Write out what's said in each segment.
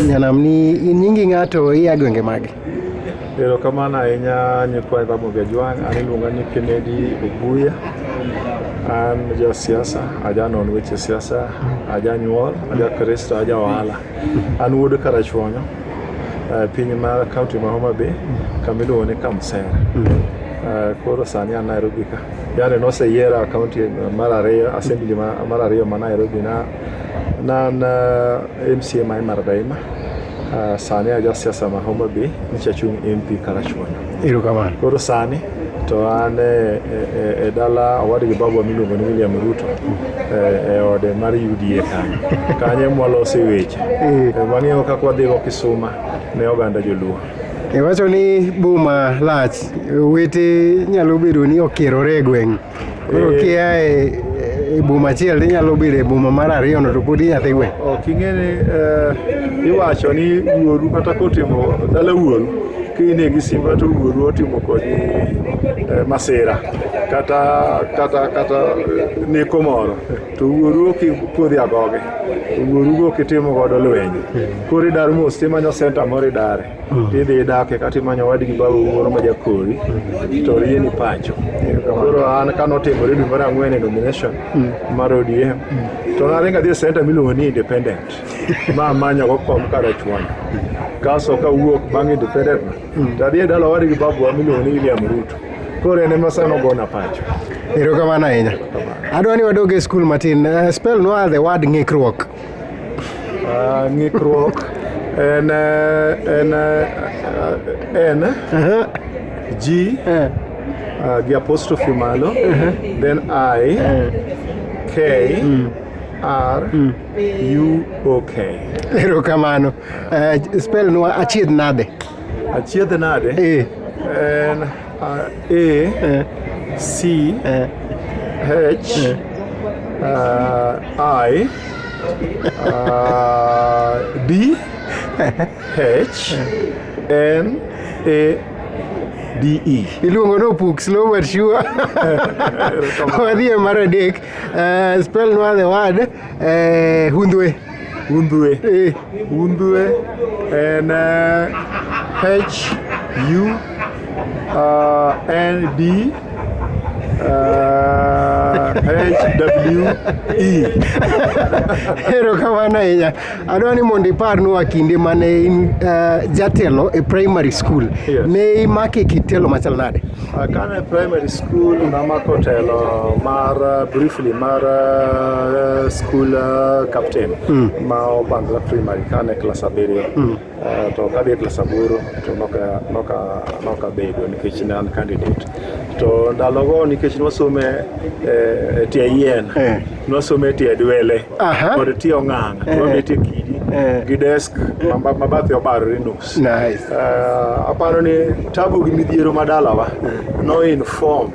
Nyanam ni in nyingi ng'ato ia gwenge mage? Erokamano ahinya nyikwa Ramogi Ajwang', an iluonga ni Kennedy Obuya. An jasiasa, ajanon weche siasa, ajanyuol, aja Kristo, aja ohala. An wuod Karachuonyo, piny mar kaunti ma Homa Bay, kama iluongo ni Kamsera. Koro sani an Nairobi ka. Yani noseyiera kaunti mar ariyo, assembly mar ariyo ma Nairobi na na an MCA ma Imara Daima. Sani aja siasa ma Homa Bay, nyicha achung' MP Karachuonyo. Erokamano. Koro sani to an e dala owadgi babwa miluongo ni William Ruto e ode mar UDA kanyo. Kanyo ema walose weche. Wang'iyo kaka wadhigo Kisuma ne oganda joluo. Iwacho ni boma lach, owete nyalo bedo ni okirore e gweng'. Koro kia e boma achiel tinyalo bedo e boma mar ariyo no to pod inyathi gweng'. Ok ing'e ni iwacho ni wuoru kata kotimo dala wuoru kinegi simba to wuoru otimo kodi masira kata neko moro to wuoru ok puodhi agoge wuoru go ok itimo godo lweny. Koro idar mos timanyo center moro idare tidhi idake kata imanyo wadgi babu moro ma jakori to rieni pacho. Koro an kanotimore dwe mar ang'wen e nomination mar ODM to naringo adhi e center miluongo ni Independent ma amanyogo kom Karachuonyo. Kasto kawuok bang' Independent no to adhi e dala owadgi babuwa miluongo ni William Ruto. Koro en ema sani ogona pacho. Erokamano ahinya. Adwa ni wadog e skul matin. Spell nwa the word ng'ikruok. Ng'ikruok en en G gi apostrophe malo then I K R U O K. Erokamano. Spell nwa achiedh nade. Achiedh nade? En A C H I D H N A D E. Iluongo ni opuk slow but sure. Wadhi e mar adek. Spell nwa the word hundhwe. Hundhwe. Hundhwe en H U N D H W E. Erokamano ahinya. Adwa ni mondo iparnwa kinde mane in jatelo e primary school. Yes. Ne imake kit telo machal nade? Kane primary school namako telo mar briefly mar school captain ma Obangla primary kane klas abiriyo. To kadhi e klas aboro to nokabedo nikech ne an candidate. To ndalogo nikech nwasome e tie yien, nwasome e tie dwele kod tie ong'ang', wabet e kidi gi desk ma bathe obarore nus. Nice. Aparo ni tabu gi midhiero ma dalawa no inform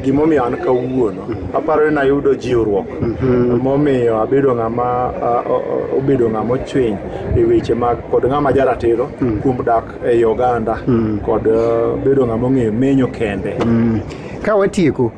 gimomiyo an kawuono. Aparo ni nayudo jiwruok momiyo abedo ng'ama obedo ng'ama ochwiny e weche mag kod ng'ama jaratiro kuom dak ei oganda kod bedo ng'ama ong'eyo menyo kende. Ka watieko,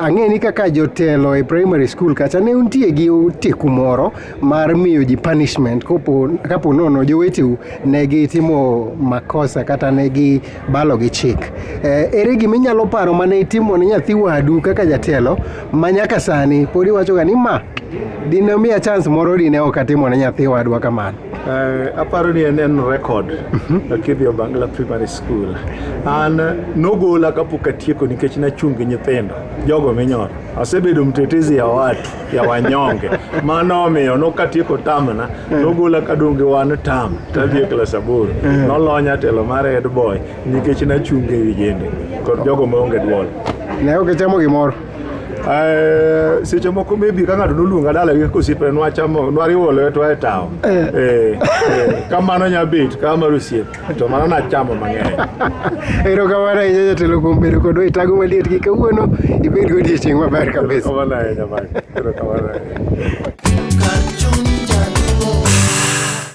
ang'e ni kaka jotelo e primary school kacha ne untie gi oteku moro mar miyo ji punishment kapo nono joweteu ne gitimo makosa kata ne gibalo gi chik. Ere gima inyalo paro mane itimo ne nyathi wadu kaka jatelo ma nyaka sani pod iwachoga ni ma dine miya chance moro dine ok atimo ne nyathi wadwa kamano? Aparo ni en record kidhi Obangla Primary School. An nogola kapok atieko nikech nachung' gi nyithindo jogo minyoro. Asebedo mtetezi ya watu ya wanyonge. Mano omiyo nokatieko tamna nogola kadong' gi one term tadhi e klas aboro. Nolonya telo mar head boy nikech nachung' e wi jende kod jogo maonge duol. Ne ok ichamo gimoro? Seche moko maybe ka ng'ato noluonga dalagi kosiepne nwachamo nwariwo lwetwa e tawo. Kamano nya bet ka mar osiep to mano nachamo mang'eny. Erokamano ahinya jatelo kuom bedo kodwa e tago maliet gi kawuono. Ibed godiochieng' maber kabisa. Erokamano ahinya Mike. Erokamano ahinya. Kar chuny.